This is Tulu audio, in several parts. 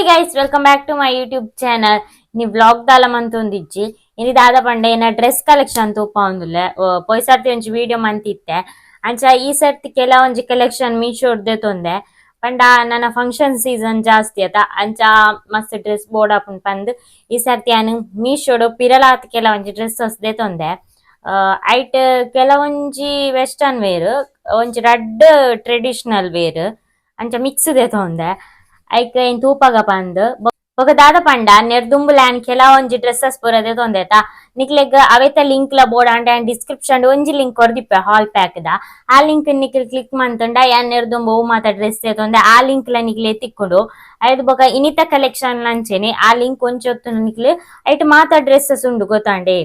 Hi guys, welcome back to my YouTube channel. ಇನಿ vlog ದಾಲ ಮಂತೊಂದಿಜ್ಜಿ. ಇನಿ ದಾದ ಪಂಡ ಎನ್ನ ಡ್ರೆಸ್ ಕಲೆಕ್ಷನ್ ತೂಪಾವೊಂದುಲ್ಲೆ. ಪೋಯಿ ಸರ್ತಿ ಒಂಜಿ ವಿಡಿಯೋ ಮಂತಿತ್ತೆ. ಅಂಚ ಈ ಸರ್ತಿ ಕೆಲವೊಂಜಿ ಕಲೆಕ್ಷನ್ ಮೀಶೋಡ್ದೆ ತೊಂದೆ. ಪಂಡ ನನ ಫಂಕ್ಷನ್ ಸೀಸನ್ ಜಾಸ್ತಿ ಅತ, ಅಂಚ ಮಸ್ತ್ ಡ್ರೆಸ್ ಬೋರ್ಡ್ ಆಪುಂಡು ಪಂದ್ ಈ ಸರ್ತಿ ಯಾನ್ ಮೀಶೋಡ್ ಪಿರಲಾತ್ ಕೆಲವೊಂಜಿ ಡ್ರೆಸ್ಸಸ್ ದೆತೊಂದೆ. ಐಟ್ ಕೆಲವೊಂಜಿ ವೆಸ್ಟರ್ನ್ ವೇರ್, ಒಂಜಿ ರಡ್ಡ್ ಟ್ರೆಡಿಷನಲ್ ವೇರ್, ಅಂಚ ಮಿಕ್ಸ್ ದೆತೊಂದೆ. ಐಕ್ ಏನ್ ತೂಪಗ ಪಂದ್. ಬೊಕ ದಾದ ಪಂಡ ನೆರ್ದುಂಬುಲ ಯಾನ್ ಕೆಲವೊಂಜಿ ಡ್ರೆಸ್ಸಸ್ ಪೂರ ದೆತೊಂದೆ ಅತ, ನಿಕ್ಲೆಗ್ ಅವೆತ ಲಿಂಕ್ ಲ ಬೋಡಾಂಡ ಯಾನ್ ಡಿಸ್ಕ್ರಿಪ್ಷನ್ ಒಂಜಿ ಲಿಂಕ್ ಕೊರ್ದಿಪ್ಪೆ ಹಾಲ್ ಪ್ಯಾಕ್ ದ. ಆ ಲಿಂಕ್ ನಿಕ್ಲ್ ಕ್ಲಿಕ್ ಮಂತುಂಡ ಯಾನ್ ನೆರ್ದುಂಬು ಒವು ಮಾತ ಡ್ರೆಸ್ ದೆತೊಂದೆ ಆ ಲಿಂಕ್ ಲ ನಿಕ್ಲೆ ತಿಕ್ಕುಂಡು. ಐದ್ ಬೊಕ ಇನಿತ ಕಲೆಕ್ಷನ್ ಅಂಚೆನೆ ಆ ಲಿಂಕ್ ಒಂಜಿ ಒತ್ತುಂಡ ನಿಕ್ಲೆ ಐಟ್ ಮಾತ ಡ್ರೆಸ್ಸಸ್ ಉಂಡು, ಗೊತ್ತಾಂಡೆ?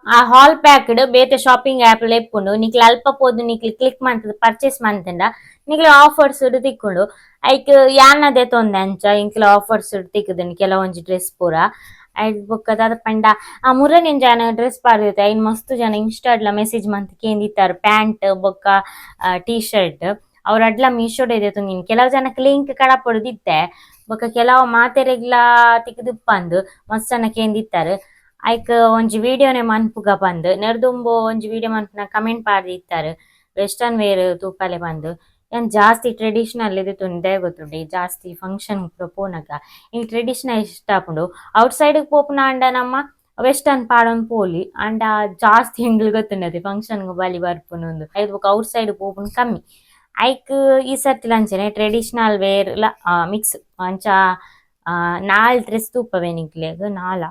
ಆ ಹಾಲ್ ಪ್ಯಾಕ್ಡ್ ಬೇತೆ ಶಾಪಿಂಗ್ ಆಪ್ ಲ ಇಪ್ಪುಂಡು. ನಿಕ್ಲೆ ಅಲ್ಪ ಪೋದು ನಿಕ್ಲೆ ಕ್ಲಿಕ್ ಮಂತುದು ಪರ್ಚೇಸ್ ಮಂತುಂಡ ನಿಕ್ಲೆ ಆಫರ್ಸ್ ತಿಕ್ಕುಂಡು. ಐಕ್ ಯಾನ್ ದೆತೊಂದೆ, ಅಂಚ ಎಂಕ್ಲ ಆಫರ್ಸ್ ತಿಕ್ಕುದುಂಡು ಕೆಲವೊಂಜಿ ಡ್ರೆಸ್ ಪೂರ. ಐದ್ ಬೊಕ್ಕ ದಾದ ಪಂಡ ಆ ಮುರನಿಂಜ ಯಾನ್ ಡ್ರೆಸ್ ಪಾಡ್ದಿತ್ತೆ. ಐನ್ ಮಸ್ತ್ ಜನ ಇನ್ಸ್ಟಾಡ್ಲ ಮೆಸೇಜ್ ಮಂತ್ ಕೇಂದಿತ್ತಾರೆ, ಪ್ಯಾಂಟ್ ಬೊಕ್ಕ ಟೀ ಶರ್ಟ್. ಅವ್ರ ಅಡ್ಲ ಮೀಶೋಡ್ ದೆತೊಂದಿನಿ. ಕೆಲವು ಜನಕ್ ಲಿಂಕ್ ಕಡಪುಡುದಿತ್ತೆ. ಬೊಕ್ಕ ಕೆಲವು ಮಾತೆರೆಗ್ಲಾ ತಿಕ್ಕುದಿಪ್ಪಂದ್ ಮಸ್ತ್ ಜನ ಕೇಂದಿತ್ತಾರೆ. ಐಕ್ ಒಂಜಿ ವಿಡಿಯೋನೆ ಮನ್ಪುಗ ಪಂದ್. ನೆರ್ದುಂಬು ಒಂಜಿ ವಿಡಿಯೋ ಮನ್ಪುನ ಕಮೆಂಟ್ ಪಾಡ್ದಿತ್ತಾರೆ, ವೆಸ್ಟರ್ನ್ ವೇರ್ ತೂಪಾಲೆ ಪಂದ್. ಯಾನ್ ಜಾಸ್ತಿ ಟ್ರೆಡಿಷನಲ್ ದೆತೊಂದು ದಾಯೆ ಗೊತ್ತುಂಡೆ? ಜಾಸ್ತಿ ಫಂಕ್ಷನ್ ಪೂರ ಪೋನಗ ಎಂಕ್ ಟ್ರೆಡಿಷನಲ್ ಇಷ್ಟ ಆಪುಂಡು. ಔಟ್ ಸೈಡ್ ಪೋಪುನ ಆಂಡ ನಮ್ಮ ವೆಸ್ಟರ್ನ್ ಪಾಡೊಂದು ಪೋಲಿ. ಆಂಡ ಜಾಸ್ತಿ ಎಂಕ್ಲೆ ಗೊತ್ತುಂಡತೆ ಫಂಕ್ಷನ್ ಗ್ ಬಲಿ ಬರ್ಪುನು. ಐದ್ ಬೊಕ ಔಟ್ ಸೈಡ್ ಪೋಪುನು ಕಮ್ಮಿ. ಐಕ್ ಈ ಸರ್ತಿಲ ಅಂಚನೆ ಟ್ರೆಡಿಷನಲ್ ವೇರ್ ಲ ಮಿಕ್ಸ್. ಅಂಚ ನಾಲ್ ಡ್ರೆಸ್ ತೂಪವೆ ನಿಕ್ಲೆಗ್, ನಾಲ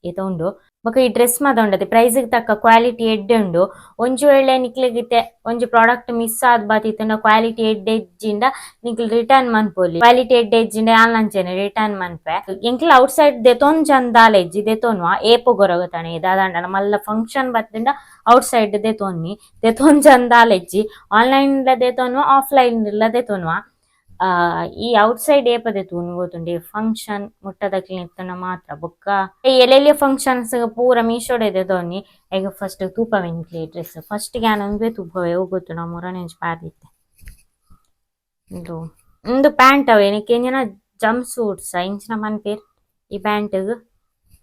ಏತ ಉಂಡು. ಬೊಕ ಈ ಡ್ರೆಸ್ ಮಾತ ಉಂಡತೆ, ಪ್ರೈಸ್ ತಕ್ಕ ಕ್ವಾಲಿಟಿ ಎಡ್ಡೆ ಉಂಡು. ಒಂಜಿ ವೇಳೆ ನಿಕ್ಲೆಗ್ ಇತ್ತೆ ಒಂಜಿ ಪ್ರಾಡಕ್ಟ್ ಮಿಸ್ ಆದ್ ಬತ್ತಿತ್ತುಂಡ, ಕ್ವಾಲಿಟಿ ಎಡ್ಡೆ ಇಜ್ಜಿಂಡ ನಿಕ್ಲ್ ರಿಟರ್ನ್ ಮನ್ಪೊಲಿ. ಕ್ವಾಲಿಟಿ ಎಡ್ಡೆ ಇಜ್ಜಿಂಡ ಯಾನ್ಲ ಅಂಚೆನೆ ರಿಟರ್ನ್ ಮನ್ಪೆ. ಎಂಕ್ಲ ಔಟ್ ಸೈಡ್ ದೆತೊನ್ ದಾಲ ಇಜ್ಜಿ, ದೆತೊನ್ವ ಏಪೊಗೊರ ಗೊತ್ತಾಣೆ. ದಾದಾಂಡಲ ಮಲ್ಲ ಫಂಕ್ಷನ್ ಬತ್ತುಂಡ ಔಟ್ ಸೈಡ್ ದೆತೊನ್ನಿ. ದೆತೊನ್ ದಾಲ ಇಜ್ಜಿ, ಆನ್ಲೈನ್ ಲ ದೆತೊನ್ವ, ಆಫ್ಲೈನ್ ಲ ದೆತೊನ್ವ. ಈ ಔಟ್ ಸೈಡ್ ಏಪ ದೆತೊನು ಗೊತ್ತುಂಡೆ? ಫಂಕ್ಷನ್ ಮುಟ್ಟದಕ್ಲೆನ ಇತ್ತುಂಡ ಮಾತ್ರ. ಬೊಕ್ಕ ಎಲ್ಲೆಲ್ಯ ಫಂಕ್ಷನ್ಸ್ ಪೂರ ಮೀಶೋಡೆ ದೆತೊನ್ನಿ. ಐಕ್ ಫಸ್ಟ್ ತೂಪವೆ ನಿಕ್ಲೆ ಡ್ರೆಸ್. ಫಸ್ಟ್ ಯಾನ್ ಉಂದುವೆ ತೂಪವೆ, ಒವು ಗೊತ್ತುಂಡ? ಮುರನೆ ಒಂಜಿ ಪಾಡ್ದಿತ್ತೆ. ಉಂದು ಉಂದು ಪ್ಯಾಂಟ್ ಅವೆ. ನೆಕ್ ಎಂಚಿನ ಜಂಪ್ ಸೂಟ್ಸ್ ಇಂಚಿನ ಪನ್ಪೆರ್ ಈ ಪ್ಯಾಂಟ್ ಗ್.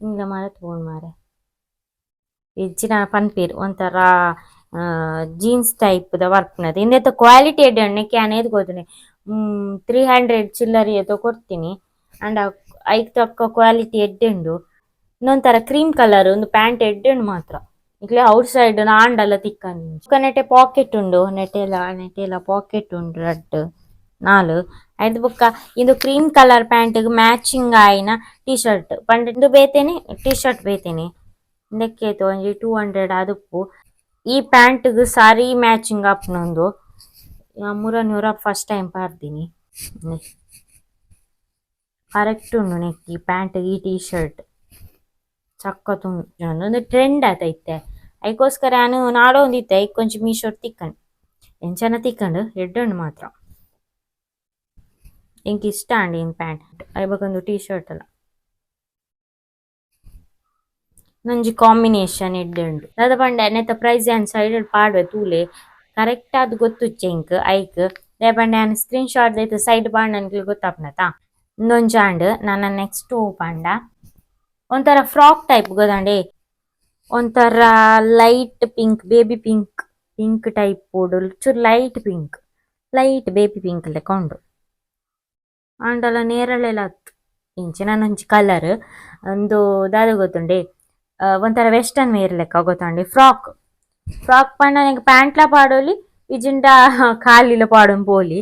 ಇಂದ ಮಾರ ತೂವೊಡು ಮಾರೆ, ಇಂಚಿನ ಪನ್ಪೆರ್. ಒಂಥರ ಜೀನ್ಸ್ ಟೈಪ್ ದ ಬರ್ಪುನದು. ಇಂದೆತ ಕ್ವಾಲಿಟಿ ಎಡ್ಡೆ ಉಂಡು. ನೆಕ್ ಯಾನ್ ಏತ್ ಗೊತ್ತುಂಡೆ? 300 ಚಿಲ್ಲರೆ ಏತೋ ಕೊರ್ತೀನಿ. ಆಂಡ ಐಕ್ ತಕ್ಕ ಕ್ವಾಲಿಟಿ ಎಡ್ಡೆ ಉಂಡು. ಇಂದೊಂಥರ ಕ್ರೀಮ್ ಕಲರ್. ಉಂದು ಪ್ಯಾಂಟ್ ಎಡ್ಡೆ ಉಂಡು ಮಾತ್ರ. ನಿಕ್ಲೆ ಔಟ್ ಸೈಡ್ ಆಂಡಲ ತಿಕ್ಕಂದ್. ನೆಟೆ ಪಾಕೆಟ್ ಉಂಡು, ನೆಟೆಲ ನೆಟೆಲ ಪಾಕೆಟ್ ಉಂಡು, ರಡ್ಡ್ ನಾಲ್. ಐದ್ ಬೊಕ್ಕ ಇಂದು cream colour pant ಗ್ ಮ್ಯಾಚಿಂಗ್ ಆಯಿನ ಟೀ ಶರ್ಟ್. ಪಂಡ ಇಂದು ಬೇತೆನೆ, ಟೀ ಶರ್ಟ್ ಬೇತೆನೆ. ಇಂದಕ್ಕೆ ಒಂಜಿ 200 ಆದುಪ್ಪು. ಈ ಪ್ಯಾಂಟ್ ಗ್ ಸಾರಿ ಮ್ಯಾಚಿಂಗ್ ಆಪುನ ಉಂದು. ಮುರನೂರ ಫಸ್ಟ್ ಟೈಮ್ ಪಾಡ್ದಿನಿ. ಕರೆಕ್ಟ್ ಉಂಡು ನೆಕ್ ಈ ಪ್ಯಾಂಟ್, ಈ ಟೀ ಶರ್ಟ್ ಸಖತ್ ಉಂಡು. ಒಂದು ಟ್ರೆಂಡ್ ಆತ ಇತ್ತೆ. ಐಕೋಸ್ಕರ ಯಾನ್ ನಾಡೊಂದಿತ್ತೆ. ಐಕ್ ಒಂಜಿ ಮೀಶೋಡ್ ತಿಕ್ಕಂಡ್, ಎಂಚನ ತಿಕ್ಕಂಡ್. ಎಡ್ಡೆ ಉಂಡು ಮಾತ್ರ. ಎಂಕ್ ಇಷ್ಟ ಆಂಡ್ ಈ ಪ್ಯಾಂಟ್. ಐ ಬೊಕ ಉಂದು ಟೀ ಶರ್ಟ್ ಅಲ್ಲ ಒಂಜಿ ಕಾಂಬಿನೇಷನ್ ಎಡ್ಡೆ ಉಂಡು. ದಾದ ಪಂಡ ನೆತ್ತ ಪ್ರೈಸ್ ಯಾನ್ ಸೈಡ್ ಪಾಡುವೆ, ತೂಲೆ. ಕರೆಕ್ಟ್ ಆದ್ ಗೊತ್ತುಜ್ಜಿ ಎಂಕ್. ಐಕ್ ದಾಯೆ ಪಂಡ ಯಾನ್ ಸ್ಕ್ರೀನ್ ಶಾಟ್ ದೈತ್ ಸೈಡ್ ಪಾಡ್ಂಡ ನಿಕ್ಲೆಗ್ ಗೊತ್ತಾಪುಂಡತ. ಉಂದೊಂಜಿ ಆಂಡ್. ನನ ನೆಕ್ಸ್ಟ್ ಒವು ಪಂಡ ಒಂಥರ ಫ್ರಾಕ್ ಟೈಪ್, ಗೊತ್ತಂಡೆ? ಒಂಥರ light pink, baby pink, pink type ಚೂರು light pink, light baby pink ಲೆಕ್ಕ ಉಂಡು. ಆಂಡಲ ನೇರಳೆಲ ಅತ್ತ್, ಇಂಚಿನ ಒಂಜಿ ಕಲರ್. ಉಂದು ದಾದ ಗೊತ್ತುಂಡೆ? ಒಂಥರ ವೆಸ್ಟರ್ನ್ ವೇರ್ ಲೆಕ್ಕ, ಗೊತ್ತುಂಡೆ? ಫ್ರಾಕ್. ಫ್ರಾಕ್ ಪಂಡ ಎಂಕ್ ಪ್ಯಾಂಟ್ಲ ಪಾಡೊಲಿ, ಇಜಿಂಡ ಖಾಲಿಲ ಪಾಡೊಂದು ಪೋಲಿ.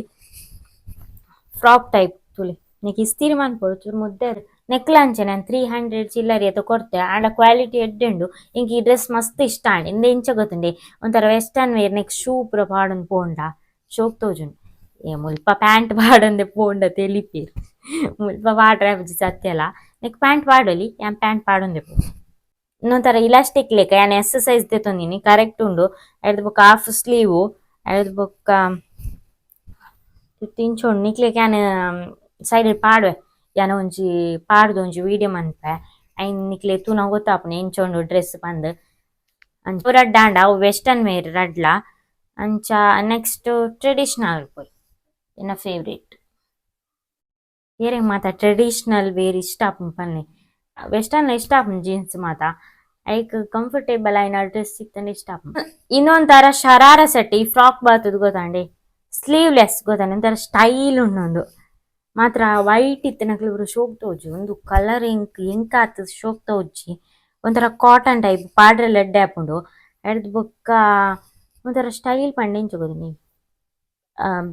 ಫ್ರಾಕ್ ಟೈಪ್ ತೂಲೆ. ನೆಕ್ ಇಸ್ತಿರಿ ಮನ್ಪೊಡು, ಚೂರು ಮುದ್ದೆ. ನೆಕ್ಲ ಅಂಚೆನೆ ಯಾನ್ 300 ಚಿಲ್ಲರೆ ಏತೋ ಕೊರ್ತೆ. ಆಂಡ ಕ್ವಾಲಿಟಿ ಎಡ್ಡೆ ಉಂಡು. ಎಂಕ್ ಈ ಡ್ರೆಸ್ ಮಸ್ತ್ ಇಷ್ಟ ಆಂಡ್. ಇಂದು ಎಂಚ ಗೊತ್ತುಂಡೆ? ಒಂಥರ ವೆಸ್ಟರ್ನ್ ವೇರ್. ನೆಕ್ ಶೂ ಪೂರ ಪಾಡೊಂದು ಪೋಂಡ ಶೋಕ್ ತೋಜುಂಡು. ಏ ಮುಲ್ಪ ಪ್ಯಾಂಟ್ ಪಾಡೊಂದೆ ಪೋಂಡ ತೆಲಿಪೆರ್. ಮುಲ್ಪ ಪಾಡ್ರೆ ಆಪುಜಿ ಸತ್ಯಲ. ನೆಕ್ ಪ್ಯಾಂಟ್ ಪಾಡೊಲಿ, ಯಾನ್ ಪ್ಯಾಂಟ್ ಪಾಡೊಂದೆ ಪೋ. ಇನ್ನೊಂಥರ ಇಲಾಸ್ಟಿಕ್ ಲೆಕ್ಕ. ಯಾನ್ ಎಸ್ ಸೈಜ್ ದೆತೊಂದಿನಿ, ಕರೆಕ್ಟ್ ಉಂಡು. ಐರ್ದ್ ಬೊಕ್ಕ ಹಾಫ್ ಸ್ಲೀವ್. ಐರ್ದ್ ಬೊಕ್ಕ ಇಂಚ ಉಂಡು. ನಿಕ್ಲೆಗ್ ಯಾನ್ ಸೈಡ್ ಪಾಡುವೆ. ಯಾನ್ ಒಂಜಿ ಪಾಡ್ದ್ ಒಂಜಿ ವಿಡಿಯೋ ಮನ್ಪೆ. ಐನ್ ನಿಕ್ಲೆ ತೂನಗ ಗೊತ್ತಾಪುಂಡು ಎಂಚ ಉಂಡು ಡ್ರೆಸ್ ಪಂದ್. ಅಂಚ ರಡ್ಡ್ ಆಂಡ. ಅವು ವೆಸ್ಟರ್ನ್ ವೇರ್ ರಡ್ಲ. ಅಂಚ ನೆಕ್ಸ್ಟ್ ಟ್ರೆಡಿಷನಲ್ ಪೋಯಿ, ಎನ್ನ ಫೇವ್ರೇಟ್. ಏರೆಗ್ ಮಾತ ಟ್ರೆಡಿಷನಲ್ ವೇರ್ ಇಷ್ಟ ಆಪುಂಡು ಪನ್ನೆ ವೆಸ್ಟರ್ನ್ ಇಷ್ಟ ಆಪುಂಡು ಜೀನ್ಸ್ ಮಾತ ಐಕ್ ಕಂಫರ್ಟೇಬಲ್ ಆಯಿನ ಡ್ರೆಸ್ ಇತ್ತಂಡ ಇಷ್ಟ ಆಪುಂಡು. ಇನ್ನೊಂಥರ ಶರಾರ ಸೆಟ್ ಈ ಫ್ರಾಕ್ ಬಾತುದು ಗೊತ್ತಾಂಡೆ ಸ್ಲೀವ್ಲೆಸ್ ಗೊತ್ತಾಂಡೆ ಒಂಥರ ಸ್ಟೈಲ್ ಉಂಡು ಮಾತ್ರ ವೈಟ್ ಇತ್ತಿನಕ್ಲು ಪೂರ ಶೋಕ್ ತೋಜು ಉಂದು ಕಲರ್ ಎಂಕ್ ಎಂಕಾತ್ ಶೋಕ್ ತೋಜಿ ಒಂಥರ ಕಾಟನ್ ಟೈಪ್ ಪಾಡ್ರೆ ಎಡ್ಡೆ ಆಪುಂಡು ಐಡ್ದ್ ಬೊಕ್ಕ ಒಂಥರ ಸ್ಟೈಲ್ ಪಂಡ ಎಂಚ ಗೊತ್ತುಂಡಿ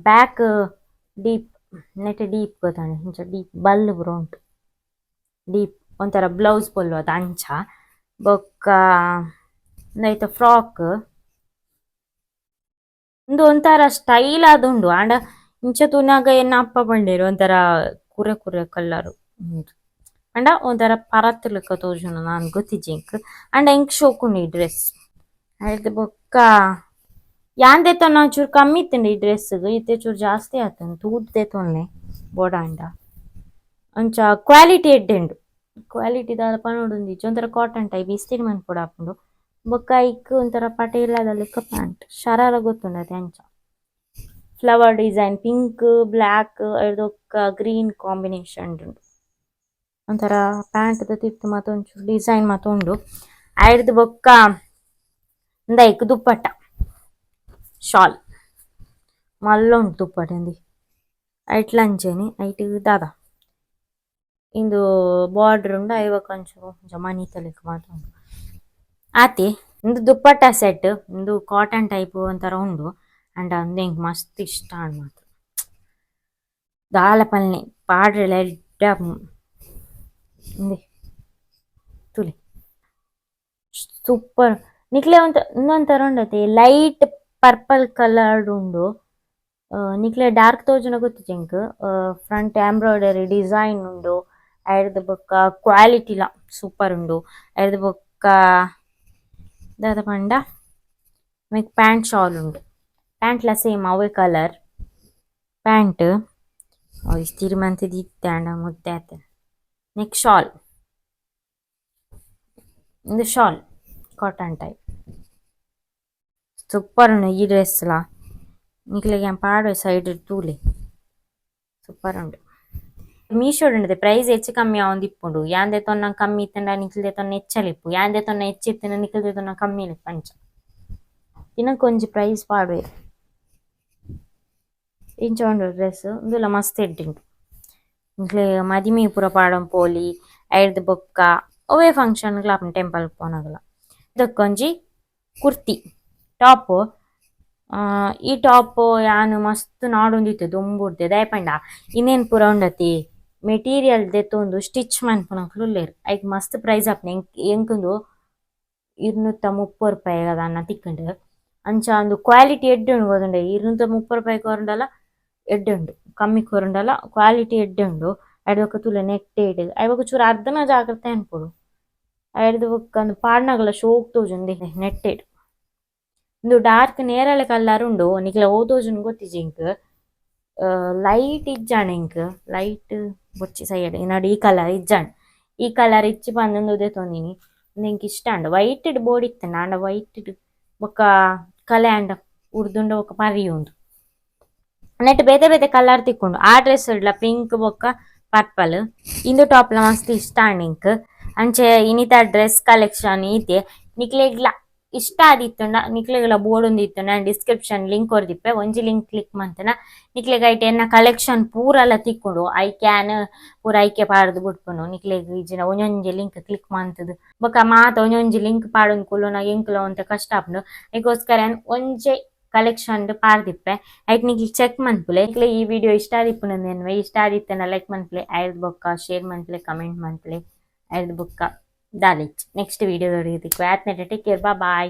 back deep net deep ಗೊತ್ತಾಂಡೆ ಇಂಚ ಡೀಪ್ ಬಲ್ಲ್ ಪೂರ ಉಂಟು ಡೀಪ್ ಒಂಥರ ಬ್ಲೌಸ್ ಪೊಲ್ಲು ಅದ ಅಂಚ ಬೊಕ್ಕ ಉಂದೈತ ಫ್ರಾಕ್ ಉಂದು ಒಂಥರ ಸ್ಟೈಲ್ ಆದುಂಡು ಆಂಡ ಇಂಚ ತೂನಗ ಎನ್ನ ಅಪ್ಪ ಪಂಡೆರ್ ಒಂಥರ ಕುರೆ ಕುರೆ ಕಲರ್ ಉಂದು ಪಂಡ ಒಂಥರ ಪರತ್ ಲೆಕ್ಕ ತೋಜುಂಡು ನಾನ್ ಗೊತ್ತಿಜ್ಜಿ ಎಂಕ್ ಆಂಡ ಎಂಕ್ ಶೋಕುಂಡು ಈ ಡ್ರೆಸ್. ಐಡ್ದ್ ಬೊಕ್ಕ ಯಾನ್ ದೆತೊನ್ನ ಒಂಚೂರು ಕಮ್ಮಿ ಇತ್ತುಂಡು ಈ ಡ್ರೆಸ್ ಇತ್ತೆ ಚೂರು ಜಾಸ್ತಿ ಆತುಂಡು ತೂದು ದೆತೊನ್ಲೆ ಬೋಡಾಂಡ ಅಂಚ ಕ್ವಾಲಿಟಿ ಎಡ್ಡೆ ಉಂಡು ಕ್ವಾಲಿಟಿ ದಾದ ಪನೊಡುಂದಿಜ್ಜಿ ಒಂಥರ ಕಾಟನ್ ಟೈಪ್ ಇಸ್ತ್ರಿ ಮನ್ಪೊಡು ಆಪುಂಡು ಬೊಕ್ಕ ಐಕ್ ಒಂಥರ ಪಟೇಲಾದ ಲೆಕ್ಕ ಪ್ಯಾಂಟ್ ಶರಾರ ಗೊತ್ತುಂಡು ಅತೆ ಅಂಚ flower design pink black ಐಡ್ದ್ ಬೊಕ್ಕ ಗ್ರೀನ್ ಕಾಂಬಿನೇಷನ್ ಉಂಡು ಒಂಥರ ಪ್ಯಾಂಟ್ ದ ತಿರ್ತ್ ಮಾತ ಒಂಚೂರು ಡಿಸೈನ್ ಮಾತ ಉಂಡು ಐಡ್ದ್ ಬೊಕ್ಕ ಉಂದೈಕ್ ದುಪ್ಪಟ್ಟ ಶಾಲ್ ಮಲ್ಲ ಉಂಡು ದುಪ್ಪಟ ಇಂದು ಐಟ್ಲ ಅಂಚೆನೆ ಐಟ್ ದಾದ ಇಂದು ಬಾರ್ಡರ್ ಉಂಡು ಐವಕ್ ಒಂಚೂರು ಒಂಜ ಮಣಿತ ಲೆಕ್ಕ ಮಾತ ಉಂಡು ಆತೆ. ಉಂದು ದುಪ್ಪಟ್ಟ ಸೆಟ್ ಉಂದು ಕಾಟನ್ ಟೈಪ್ ಒಂಥರ ಉಂಡು ಆಂಡ ಉಂದು ಎಂಕ್ ಮಸ್ತ್ ಇಷ್ಟ ಆಂಡ್ ಮಾತ್ರ ದಾಲ ಪನ್ಲೆ ಪಾಡ್ರೆಲ ಎಡ್ಡೆ ಆಪುಂಡು ಉಂದೆ ತೂಲೆ ಸೂಪರ್. ನಿಕ್ಲೆ ಒಂತ ಉಂದೊಂಥರ ಉಂಡತೆ light purple colour ಉಂಡು ನಿಕ್ಲೆ ಡಾರ್ಕ್ ತೋಜುನ ಗೊತ್ತಿಜ್ಜಿ ಎಂಕ್ front embroidery design ಉಂಡು ಐಡ್ದ್ ಬೊಕ್ಕ ಕ್ವಾಲಿಟಿ ಲ ಸೂಪರ್ ಉಂಡು ಐಡ್ದ್ ಬೊಕ್ಕ ದಾದ ಪಂಡ ನೆಕ್ ಪ್ಯಾಂಟ್ ಶಾಲ್ ಉಂಡು ಪ್ಯಾಂಟ್ ಲ ಸೇಮ್ ಅವ್ವೆ ಕಲರ್ ಪ್ಯಾಂಟ್ ಇಸ್ತ್ರಿ ಮಂತುದು ಇತ್ತೆ ಆಂಡ ಮುದ್ದೆ ಆತುಂಡು ನೆಕ್ ಶಾಲ್ ಉಂದು shawl cotton type super ಉಂಡು ಈ ಡ್ರೆಸ್ ಲ ನಿಕ್ಲೆಗ್ ಯಾನ್ ಪಾಡುವೆ ಸೈಡ್ ತೂಲೆ ಸೂಪರ್ ಉಂಡು. ಮೀಶೋಡ್ ಉಂಡು ಪ್ರೈಸ್ ಹೆಚ್ಚು ಕಮ್ಮಿ ಆವೊಂದಿಪ್ಪುಂಡು ಯಾನ್ ದೆತೊನ್ನ ಕಮ್ಮಿ ಇತ್ತ್ಂಡ ನಿಕ್ಲ್ ದೆತೊನ್ನ ಎಚ್ಚಲ ಇಪ್ಪು ಯಾನ್ ದೆತೊನ್ನ ಹೆಚ್ಚ ಇತ್ತ್ಂಡ ನಿಕ್ಲ್ ದೆತೊನ್ನ ಕಮ್ಮಿ ಇಪ್ಪು ಅಂಚ ದಿನಕ್ಕೊಂಜಿ ಪ್ರೈಸ್ ಪಾಡುವೆರ್. ಇಂಚ ಉಂಡು ಡ್ರೆಸ್ ಉಂದುಲ ಮಸ್ತ್ ಎಡ್ಡೆ ಉಂಡು ನಿಕ್ಲೆ ಮದಿಮೆ ಪೂರ ಪಾಡೊಂದು ಪೋಲಿ ಐಡ್ದ್ ಬೊಕ್ಕ ಒವ್ವೆ ಫಂಕ್ಷನ್ ಗ್ಲಾ ಆಪುಂಡು ಟೆಂಪಲ್ ಪೋನಗಲ. ಇಂದಕ್ಕೊಂಜಿ ಕುರ್ತಿ ಟಾಪ್ ಈ ಟಾಪ್ ಯಾನ್ ಮಸ್ತ್ ನಾಡೊಂದಿತ್ತೆ ದುಂಬುರ್ದೆ ದಾಯೆ ಪಂಡ ಇಂದೆನ್ ಪೂರ ಉಂಡತಿ ಮೆಟೀರಿಯಲ್ ದೆತ್ತೊಂದು ಸ್ಟಿಚ್ ಮನ್ಪುನಕುಲು ಉಲ್ಲೆರ್ ಐಕ್ ಮಸ್ತ್ ಪ್ರೈಸ್ ಆಪುಂಡು ಎಂಕ್ ಎಂಕುಂದು 230 ರೂಪಾಯಿ ದಾನ್ನ ತಿಕ್ಕುಂಡು ಅಂಚ ಉಂದು ಕ್ವಾಲಿಟಿ ಎಡ್ಡೆ ಉಂಡು ಗೊತ್ತುಂಡೆ 230 ರೂಪಾಯಿ ಕೊರುಂಡಲ ಎಡ್ಡೆ ಉಂಡು ಕಮ್ಮಿ ಕೊರುಂಡಲ ಕ್ವಾಲಿಟಿ ಎಡ್ಡೆ ಉಂಡು. ಐಡ್ದ್ ಬೊಕ್ಕ ತೂಲೆ ನೆಟ್ಟೆಡ್ ಐಡ್ ಬೊಕ್ಕ ಚೂರು ಅರ್ಧನ ಜಾಗ್ರತೆ ಅನ್ಪೊಡು ಐಡ್ದ್ ಬೊಕ್ಕ ಉಂದು ಪಾಡ್ನಗಲ ಶೋಕ್ ತೋಜುಂಡು ನೆಟ್ಟೆಡ್ ಉಂದು ಡಾರ್ಕ್ ನೇರಳೆ ಕಲರ್ ಉಂಡು ನಿಕ್ಲೆ ಒವು ತೋಜುಂಡು ಗೊತ್ತಿಜ್ಜಿ ಎಂಕ್ ಲೈಟ್ ಇಜ್ಜಾಂಡ್ ಎಂಕ್ ಲೈಟ್ ಬೊರ್ಚಿ ಸೈಡ್ ನಡು ಈ ಕಲರ್ ಇಜ್ಜಾಂಡ್ ಈ ಕಲರ್ ಇಜ್ಜಿ ಪಂದ್ ಉಂದು ದೆತೊಂದಿನಿ ಉಂದು ಎಂಕ್ ಇಷ್ಟ ಆಂಡ್ ವೈಟ್ ಡ್ ಬೋಡಿತ್ತ್ಂಡ ಆಂಡ ವೈಟ್ ಡ್ ಬೊಕ್ಕ ಕಲೆ ಆಂಡ ಉರ್ದುಂಡ ಬೊಕ್ಕ ಪರಿಯುಂಡು ನೆಟ್ ಬೇತೆ ಬೇತೆ ಕಲರ್ ತಿಕ್ಕುಂಡು ಆ ಡ್ರೆಸ್ ಡ್ಲ ಪಿಂಕ್ ಬೊಕ್ಕ ಪರ್ಪಲ್ ಇಂದು ಟಾಪ್ ಲ ಮಸ್ತ್ ಇಷ್ಟ ಆಂಡ್ ಎಂಕ್ ಅಂಚೆ ಇನಿತ ಡ್ರೆಸ್ ಕಲೆಕ್ಷನ್ ಈತೆ. ನಿಕ್ಲೆಗ್ಲ ಇಷ್ಟ ಆದಿತ್ತುಂಡ ನಿಕ್ಲೆಗ್ಲ ಬೋಡೊಂದಿತ್ತುಂಡ ಡಿಸ್ಕ್ರಿಪ್ಷನ್ ಲಿಂಕ್ ಕೊರ್ದಿಪ್ಪೆ ಒಂಜಿ ಲಿಂಕ್ ಕ್ಲಿಕ್ ಮಂತುಂಡ ನಿಕ್ಲೆಗ್ ಐಟ್ ಎನ್ನ ಕಲೆಕ್ಷನ್ ಪೂರಲ ತಿಕ್ಕುಂಡು I can ಪೂರ ಐಕೆ ಪಾಡ್ದ್ ಬುಡ್ಪುಂಡು ನಿಕ್ಲೆಗ್ ಇಜ್ಜಿಂಡ ಒಂಜೊಂಜಿ ಲಿಂಕ್ ಕ್ಲಿಕ್ ಮಂತುದು ಬೊಕ ಮಾತ ಒಂಜೊಂಜಿ ಲಿಂಕ್ ಪಾಡೊಂದು ಕುಲ್ಲುನ ಎಂಕ್ಲ ಒಂತೆ ಕಷ್ಟ ಆಪುಂಡು. ಐಕೋಸ್ಕರ ಯಾನ್ ಒಂಜೆ ಕಲೆಕ್ಷನ್ ಪಾಡ್ದಿಪ್ಪೆ ಐಟ್ ನಿಕ್ಲ್ ಚೆಕ್ ಮನ್ಪುಲೆ. ನಿಕ್ಲೆ ಈ ವಿಡಿಯೋ ಇಷ್ಟ ಆದಿಪ್ಪುಂಡು ಎನ್ನುವೆ ಇಷ್ಟ ಆದಿತ್ತುಂಡ ಲೈಕ್ ಮನ್ಪುಲೆ ಐರ್ದ್ ಬೊಕ್ಕ ಶೇರ್ ಮನ್ಪುಲೆ ಕಮೆಂಟ್ ಮನ್ಪುಲೆ ಐರ್ದ್ ಬೊಕ್ಕ ದಾಲ ಇಜ್ಜಿ ನೆಕ್ಸ್ಟ್ ವಿಡಿಯೋ ದೊಟ್ಟಿಗೆ ತಿಕ್ಕುವೆ ಆತ್ನೆಟ take care bye.